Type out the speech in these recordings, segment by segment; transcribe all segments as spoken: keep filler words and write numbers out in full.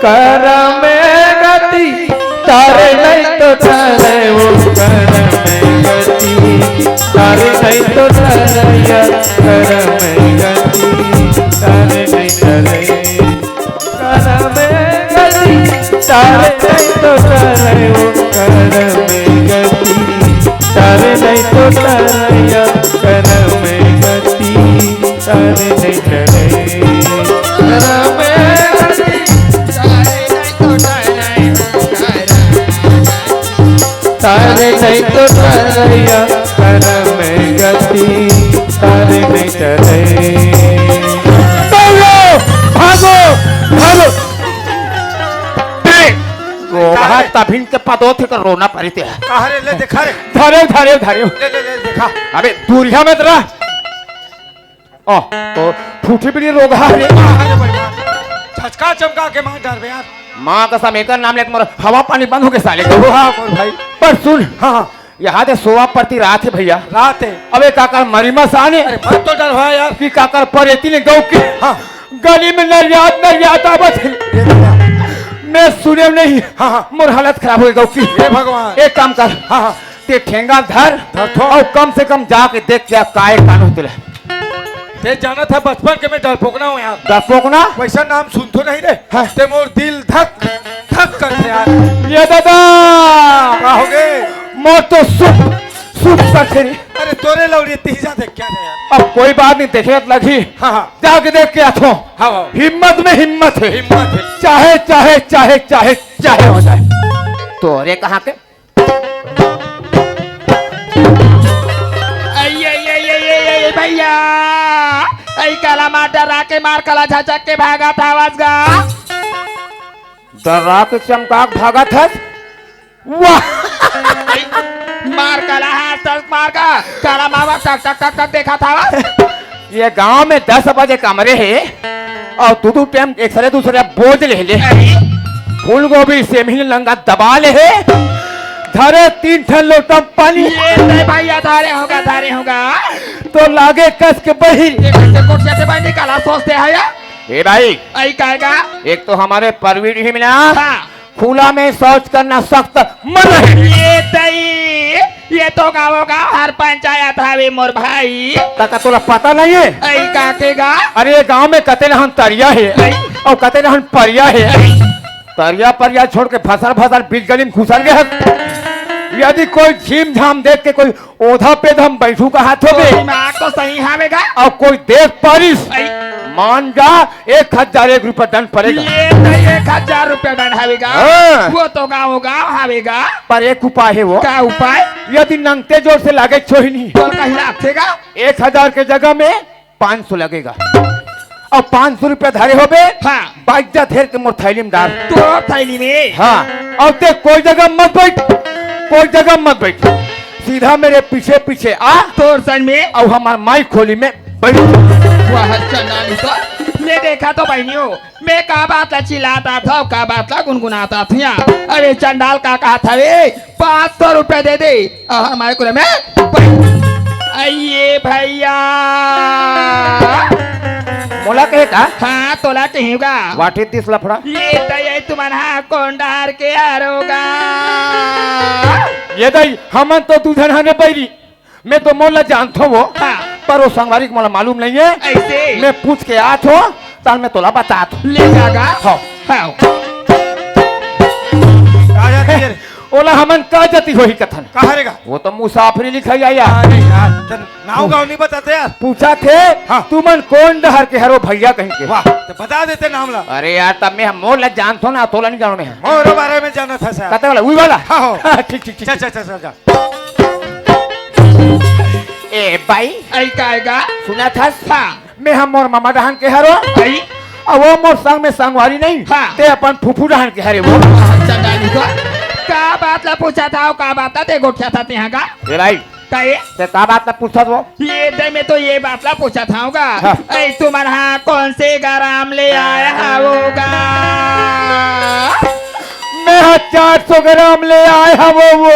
कर में गति, तारे नहीं तो टरे वो कर में गति, तारे नहीं तो टरे या कर में गति, तारे नहीं टरे। कर में गति, तारे नहीं तो टरे वो कर में गति, तारे नहीं तो टरे या कर में गति, तारे नहीं टरे। कर में गति, तारे नहीं तो टरे, तारे नहीं तो टरैया, कर में गति, तारे नहीं टरे। दौड़ो, भागो, भागो। ए, रोगहा तभिन के पदो थे कर रोना पड़ी ते। कहा रे, ले देखा रे। धरे, धरे, धरे। ले, ले, ले, देखा। अबे, दूरिया में तेरा। ओ, तो फूटी पड़ी रोगहा रे। अरे भाई, झचका चमका के मार डार बे यार। माँ कसम, एकर नाम लेके मोर हवा पानी बंद हो गए साले के। वाह, मोर भाई। पर सुन, हाँ, हाँ। यहाँ दे सोवा परती रात हे भैया। रात हे। अबे काकर मरी मसान हे। अरे मत तो डरवा यार। कि काकर परेती ने गौ के हाँ। गली में नरियात नरियात आवत हे। ये भैया। मैं सुने नहीं। हाँ, हाँ। मोर हालत खराब हो गई गौ की। हे भगवान। एक काम कर। हाँ, हाँ। ते ठेंगा धर धर थो। अउ कम से कम जाके देख क्या काय कान होते ले। ते जानत हे बचपन के मैं डरपोकना हूँ यार। डरपोकना? वैसा नाम सुनथो नहीं रे। हाँ। ते मोर दिल धक धक करथे यार। ये दादा। का हो गए? मोर तो सुख सुख करथे रे। अरे तोरे लौड़ी तीजा देख क्या थे यार। अब कोई बात नहीं, देखे त लगही। हाँ, हाँ। जाके देख के आथो। हाँ, हाँ। हिम्मत में हिम्मत हे। हिम्मत हे। चाहे, चाहे, चाहे, चाहे, चाहे हो जाए। तोरे कहाँ के? अई, अई, अई, अई, अई, अई, भैया, अई, काला मार डरा के मार काला झचक के भागत हवस गा। डरा के चमका के भागत हस? वाह! अई, मार काला हाथ तक मार का, काला मावा टक, टक, टक, टक देखत हवस। ये गांव में दस बजे कमरे हे अउ दू दू टाइम एक सरे दूसरे बोझ ले ले। अरे। फूलगोभी, सेमी, लंगा दबा ले हे। धरे तीन ठन लोटा पानी। ये नहीं भैया, धारे होगा, धारे होगा। तो लागे कस के बही। ये कस के कोट से बही निकाला सोचते हैं यार। ए भाई। अई कायगा? एक तो हमारे परवीन ही मिला। हाँ। खुला में शौच करना सख्त मना हे। ये तई, ये तो गाँव गाँव हर पंचायत हवे मोर भाई। तका तोला पता नहीं हे? अई काके गा? अरे ये गाँव में कते रहन तरिया हे अई। अउ कते रहन परिया हे। अई। तरिया परिया छोड़ के भसर भसर बीच गली में घुसर गए हस। यदि कोई झीम झाम देख के कोई ओधा पे हम बैठू का हाथ हो तो बे। दिमाग तो सही हावे गा। अउ कोई देख पारिस, अई। मान जा, एक हजार एक रुपया दंड पड़ेगा। ये नहीं, एक हजार रुपया दंड हावे गा। हाँ। वो तो गाँव गाँव हावे गा। पर एक उपाय हे वो। का उपाय? यदि नंगते जोर से लागे छोहिनी। तो कहीं लागथे गा। एक हजार के जगह में पाँच सौ लगेगा। अउ पाँच सौ रुपया धरे होबे, हाँ। बाइजा धेर के मोर थैली में डाल। तोर थैली में? हाँ। अउ ते कोई जगह मत बैठ, कोई जगह मत बैठ, सीधा मेरे पीछे पीछे आ। तोर संग में? अउ हमार माई खोली में बैठ। वाह, चंडाली तो। ले देखा तो बहनियों, मैं का बात ला चिल्लात आथव, का बात ला गुनगुनात आथव। अरे चंडाल का कहत हवे, पाँच सौ रुपया दे दे। अउ हमारे कुल में अइए भैया। मोला कहे का? हाँ, तोला कहेगा। What is this लफड़ा? ये दई तुमन हा कोन डहर के हरोगा? ये दई, हमन तो दू झन हने बैरी। मैं तो मोला जानथो वो, हाँ। पर वो संगवारी के मोला मालूम नहीं हे। ऐसे? मैं पूछ के आत हो, तब मैं तोला बतात हो। ले जागा? हाँ। हाँ। का जाति हे रे? ओला हमन का जाति होही कथन? कहाँ रे गा? वो तो मुसाफरी लिखाई आया। अरे यार, त नाव गाँव नहीं बताते यार। पूछा थे, हाँ। तुमन कोन डहर के हरो भैया कहीं के? वाह, तो बता देते नाम ला। अरे यार, तब मैं मोला जानथो ना, तोला नहीं जानो मैं। मोरो बारे में जाना था सर। कते वाला? उही वाला? हाँ, हो। हाँ, ठीक, ठीक, ठीक। चल, चल, चल, चल, जा। ए भाई। अई कायगा? सुनत हस? हाँ। मैं हा मोर ममा डहन के हरो। अई? अउ वो मोर संग में संगवारी नहीं। हाँ। ते अपन फूफू डहन के हरे वो। अच्छा, डाली तो। का बात ला पूछा था, का बात ला ते गोठिया था ते यहाँ का? ए भाई। का ये? ते का बात ला पूछत वो? ये दे, मैं तो ये बात ला पूछत हँव गा। हाँ। अई तुमन हा कोन से ग्राम ले आय हवो गा? मैं हा चार सौ ग्राम ले आय हवो वो।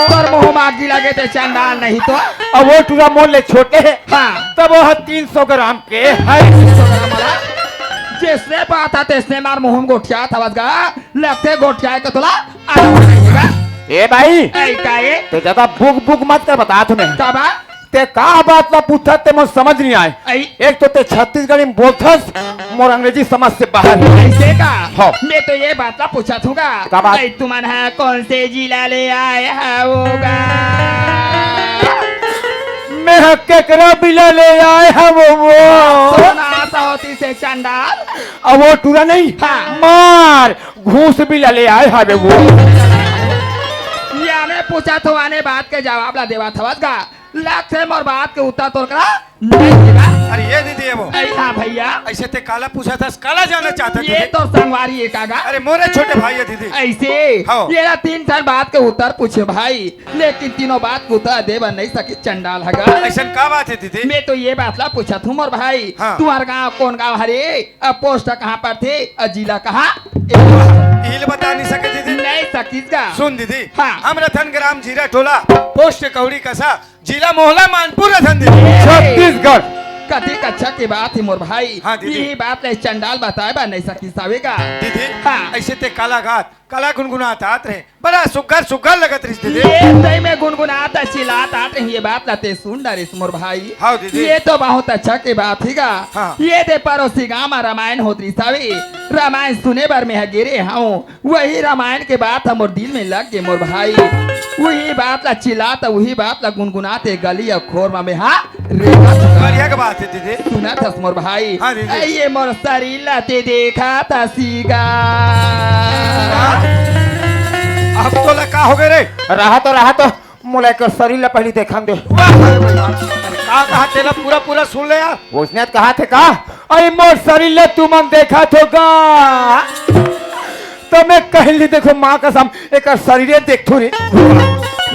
तोर मुँह मा आगी लगे ते चंडाल नहीं तो। अउ वो टूरा मोर ले छोटे हे। हाँ। तब वो हा तीन सौ ग्राम के हे। तीन सौ ग्राम वाला? जइसने बात हे तइसने मोर मुंह म गोठियात हवस गा। लगथे गोठियाय के तोला आना पड़ेगा। ए भाई, ए, का ए? ते जादा बुक बुक मत कर, बतात हंव मैं। का बा? ते का बात ला पूछत ते मोर समझ नइ आय। अई। एक तो ते छत्तीसगढ़ी म बोलथस, मोर अंग्रेजी समझ से बाहर हे। अइसे का? हव। मैं तो ये बात ला पूछत हंव गा। का बात? अई तुमन ह कोन से जिला ले आय हव गा? मैं ह केकरा बिला ले आय हंव वो। सोना सहोती से चंडाल। अब वो टूरा नहीं? हाँ। मार, घूस बिला ले आय हव वो। याने पूछत हंव, आने बात के जवाब ला देवत हवस गा। लगथे मोर बात के उत्तर तोर करा नइ देगा। अरे ये दीदी, ये वो। अरे हाँ भइया। अइसे ते काला पूछत हस, काला जानना चाहत हस ये दीदी? तोर संगवारी ए का गा? अरे मोरे छोटे भाई हे दीदी। अइसे? हाँ। ये ला तीन ठन बात के उत्तर पूछेंव भाई, लेकिन तीनों बात के उत्तर दे बर नइ सकिस चंडाल ह गा। अइसन का बात हे दीदी? मैं तो ये बात ला पूछत हंव मोर भाई, हाँ। तुम्हर गांव कोन गांव हरे? अउ पोस्ट कहाँ परथे? अउ जिला कहाँ? इही ल बता नइ सके दीदी। नइ सकिस गा। सुन दीदी, हाँ। हम रथन ग्राम जीरा टोला, पोस्ट कौड़ी कसा, जिला मोहला मानपुर रथन दीदी। ए! छत्तीसगढ़। कतिक अच्छा के बात हे मोर भाई। हाँ, दीदी। इही बात ला चंडाल बताय बर नइ सकिस हवे गा। दीदी, हाँ। अइसे ते काला गात, काला गुनगुनात रहे, बड़ा सुग्घर सुग्घर लगत रहिस दीदी। ये तइमे गुनगुनात चिल्लात आत रहे, ये बात ला ते सुन डरेस मोर भाई। हाँ, दीदी। ये तो बहुत अच्छा के बात हे गा। हाँ। ये दे परोसी गांव म रामायण होत रहिस हवे, रामायण सुने बर मैं ह गे रेहेंव। वही रामायण के बात ह मोर दिल में लग गे मोर भाई। उही बात ला चिल्लात, उही बात ला गुनगुनात ए गली अउ खोर म मैं ह रेंगत हंव। बढ़िया के बात हे दीदी। सुनत हस मोर भाई। हाँ दीदी। ए, ये मोर सरीर ला ते देखत हस गा। अब तोला का हो गे रे? रहा तो, रहा तो। मोला एकर सरीर ला पहिली देखन दे। वाह, वाह, वाह। अरे का कहा तेला पूरा पूरा सुन ले यार। वइसने कहाथे का? अई मोर सरीर ला तुमन देखत हो गा? त मैं कहिली देखो माँ कसम एकर सरीरे देखथो रे।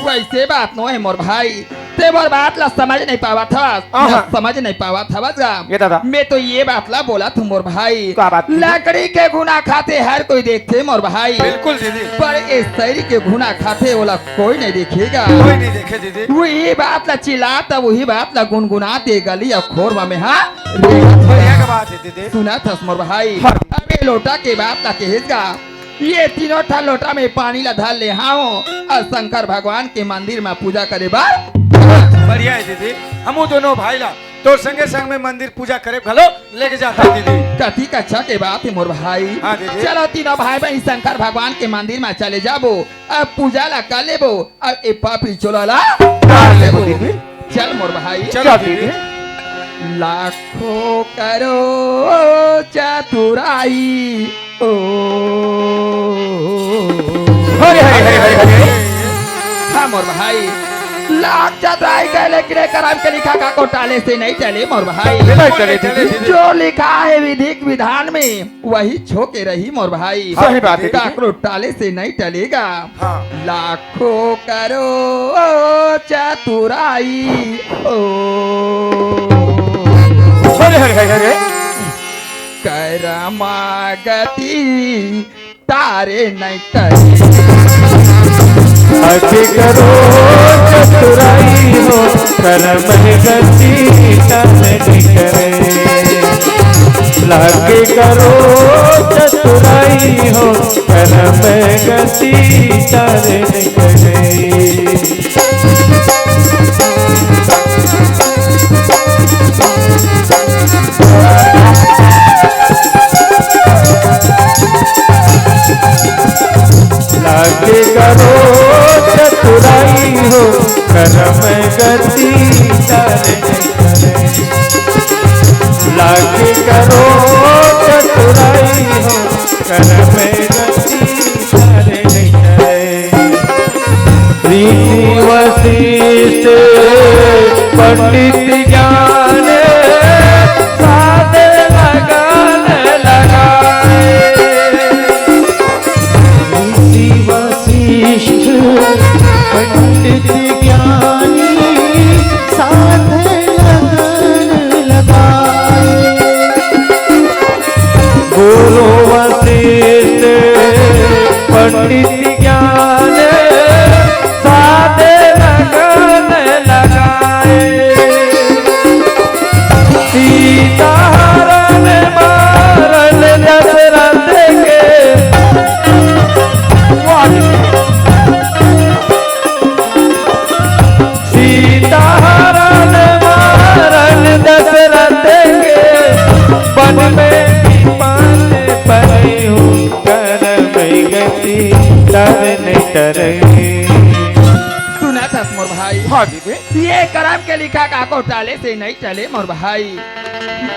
वइसे बात नोहे मोर भाई, ते मोर बात ला समझ नइ पावत हवस, आहा। समझ नइ पावत हवस गा। ये दादा। मैं तो ये बात ला बोलत हंव मोर भाई। का बात? लकड़ी के घुना खाथे हर कोई देखथे मोर भाई। बिल्कुल दीदी। पर ए सरीर के घुना खाथे ओला कोई नइ देखे गा। कोई नइ देखे दीदी। उही बात ला चिल्लात, उही बात ला गुनगुनात ए गली अउ खोर म मैं ह रेंगत हंव। बढ़िया के बात हे दीदी। सुनत हस मोर भाई। हाँ। अब ए लोटा के बात ला कहेस गा। ये तीनों ठन लोटा में पानी ला धर ले हंव अउ शंकर भगवान के मंदिर म पूजा करे बर। बढ़िया हे दीदी, हमू दूनों भाई ला तोर संगे संग में मंदिर पूजा करे घलो लेके जाथन दीदी। कतिक अच्छा के बात हे मोर भाई। हाँ दीदी। चलो तीनों भाई बहिन शंकर भगवान के मंदिर म चले जाबो, अब पूजा ला कर लेबो, अब ए पापी चोला ला डार लेबो दीदी। चल मोर भाई। चलो दीदी। लाखों करोड़ चतुराई ओ। हरे, हरे, हरे, हरे, हरे। हाँ मोर भाई, लाख चतुराई कहे लेकिन एकर हमके लिखा का को टाले से नइ टले मोर भाई। नइ टले दीदी। जो लिखा हे विधिक विधान में वही छो के रही मोर भाई। सही बात हे दीदी। काकरो टाले से नइ टले गा। हाँ। लाखों करोड़ चतुराई ओ। हरे, हरे, हरे, हरे। करमा गति तारे नहीं करे। अति करो चतुराई हो, करम गति तारे नहीं करे। लागे करो चतुराई हो, करम गति तारे नहीं करे। लागे करो चतुराई हो, करम गति तारे नहीं करे। लागे करो चतुराई हो, करम गति तारे नहीं करे। ऋषि वशिष्ठ पंडित ज्ञान साधे लगन लगाए। ऋषि वशिष्ठ पंडित ज्ञानी साधे लगन लगाए। गुरु वशिष्ठ पंडित ज्ञान साधे लगन लगाए। सीता हरण मारन टरे नहीं टरे। सुनत हस मोर भाई? हाँ जी बे। ये करम के लिखा काको टाले से नहीं टले मोर भाई।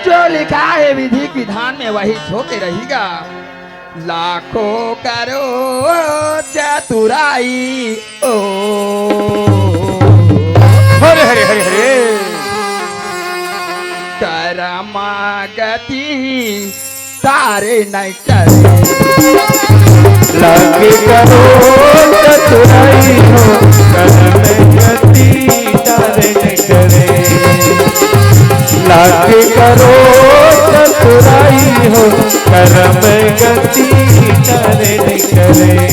जो लिखा है विधि विधान में वही होके रहेगा। लाखों करो चतुराई ओ। हरे हरे हरे हरे। करम गति तारे नहीं टरे। लागे करो चतुराई हो, करम गति टरे नहीं टरे। लागे करो चतुराई हो, करम गति टरे नहीं टरे।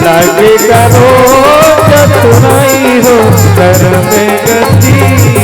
लागे करो चतुराई हो, करम गति